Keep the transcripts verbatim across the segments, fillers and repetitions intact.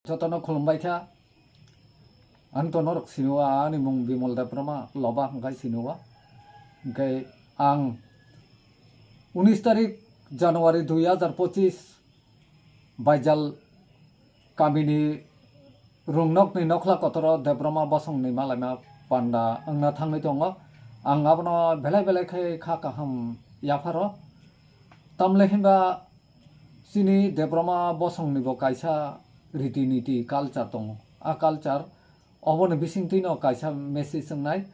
Jotono khulumbai kha. Ang to norok sini o, ani mung Bimal Debbarma, Loba hwnkhe sini o. Hwnkhe ang unis tarik January dui hajar pochis Baijal kamini Rungnokni nokhla kotoro Debbarma bosongni malaima panda wngna thangwi tongo. Ang abono belai belai khe kha kaham yapharo. Tamle hinba chini Debbarma bosongnibo kaisa riti niti culture tongo. A culture oboni bisingtwino kaisa message wngnai.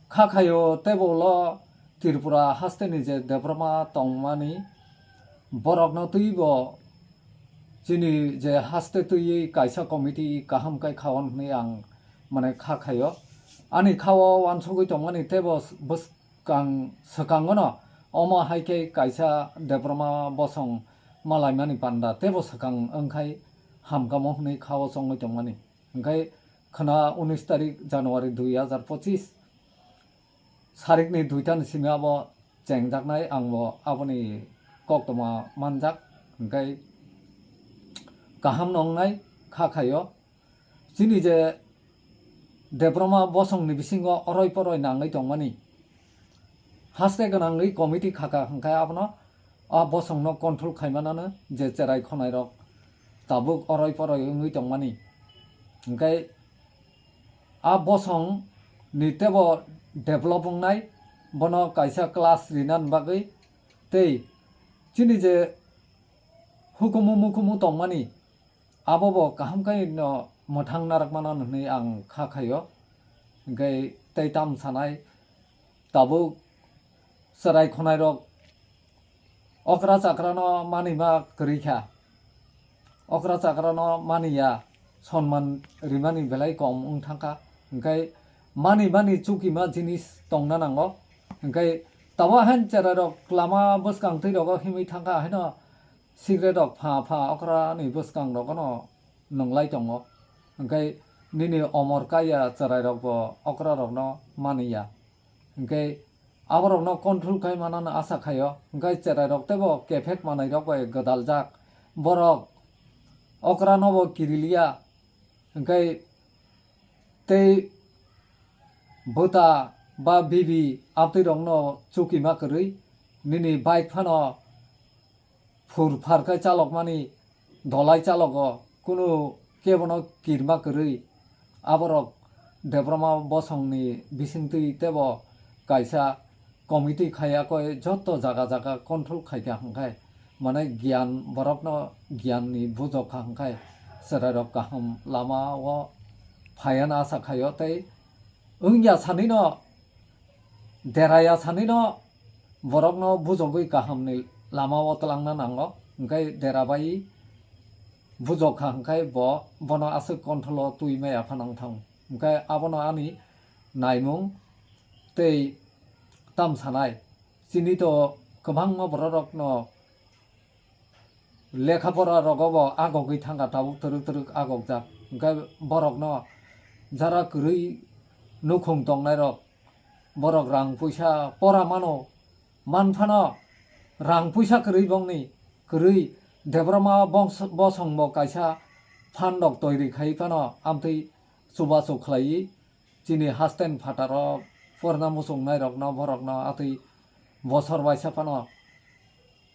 Kha khaio teibo ulo Tripura hasteni je Debbarma tongmani borokno twibo chini je haste twiwi kaisa committee kaham khe khaon hwnwi ang mane kha khaio. Ani khao wansugwi tongmani teibo bwskang swkangono omo hai khe kaisa Debbarma bosong malaimani panda teibo swkang wngkhai hamkamo hwnwi khao chongwi tongmani. Hwnkhe khwna unis tarik January dui hajar pochis sarikni duitani simi abo chengjaknai, ang bo aboni koktwma manjak, hwnkhe kaham no wngnai kha khaio. Chini je Debbarma bosongni bisingo oroi poroi nangwi tongmani, haste gwnangwi committee khaka hwnkhe abono a bosongno control khaimanano je cherai khonairok tabuk oroi poroi wngwi tongmani. Hwnkhe a bosong ni teibo develop wngnai, bono kaisa class rinani bagwi tei chini je hukumu mukumu tongmani abo bo kaham khe no mwthang narwkmano hwnwi ang kha khaio. Hwnkhe tei tam sanai tabuk cherai khonairok okra chakrano manima kwrwi kha. Okra chakrano maniya, sonman rimani belai kom wng thangkha. Hwnkhe mani mani chukima jinis tongna nango. Hwnkhe tabuk hain cherairok lama bwskang twi rogo himwi thangkha, haino cigarette rok pha pha okra ni bwskang rogono nwnglai tongo. Hwnkhe nini omor kaiya cherairokbo okra rokno maniya. Hwnkhe aborokno control khai manano asa khaio. Hwnkhe cherairok teibo kephek manai rok bai gwdaljak. Borok okra nobo kiriliya. Hwnkhe tei bwta ba bibi amtwi rokno chukima kwrwi nini bike phano phur phar khe chalokmani dolai chalogo, kunu kebono kirma kwrwi. Aborok Debbarma bosongni bisingtwi teibo kaisa committee khaiya koi joto jaga jaga control khaikha hwnkhe, mane giyan borokno giyanni bujokha hwnkhe cherairok kaham lama o phaiya hwnwi asa khaio tei wngya sanino deraya sanino borokno bujogwi kahamni lama o twlangna nango, hwnkhe dera bai bujokha hwnkhe bo bono aswk control o twi maya phanang thang. Hwnkhe abono ani naimung tei tam sanai. Chini to kwbangma bororokno lekha pora rogo bo agogwi thangkha, tabuk twrwk twrwk agogjak. Hwnkhe borokno jara kwrwi nukhung tongnairok, borok rang puisa pora mano, man phano rang puisa kwrwi bongni kwrwi Debbarma bongso-, bosongbo kaisa phan rok toiri khai phano amtwi chubachu khlaiwi chini hasten phataro porna muchungnairokno borokno atwi bosor waisa phano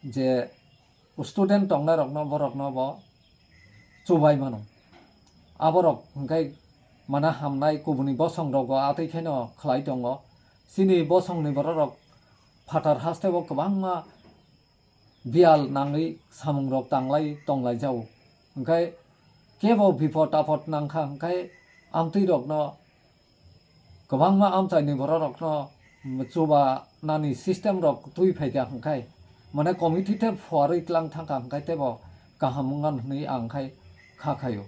je student tongnairokno borokno bo chubai mano. Aborok hwnkhe mana hamnai kubuni bosongrokbo atwi kheno khlai tongo. Chini bosongni bororok phatar hasteo kwbangma biyal nangwi samungrok tanglai tonglaijao. Hwnkhe kebo bipot apot nangkha hwnkhe amtwirokno kwbangma amchaini bororokno chuba nani system rok twi phaikha hwnkhe, mane committee tei phuarwi tlang thangkha hwnkhe teibo kaham wngmano hwnwi ang khai kha khaio.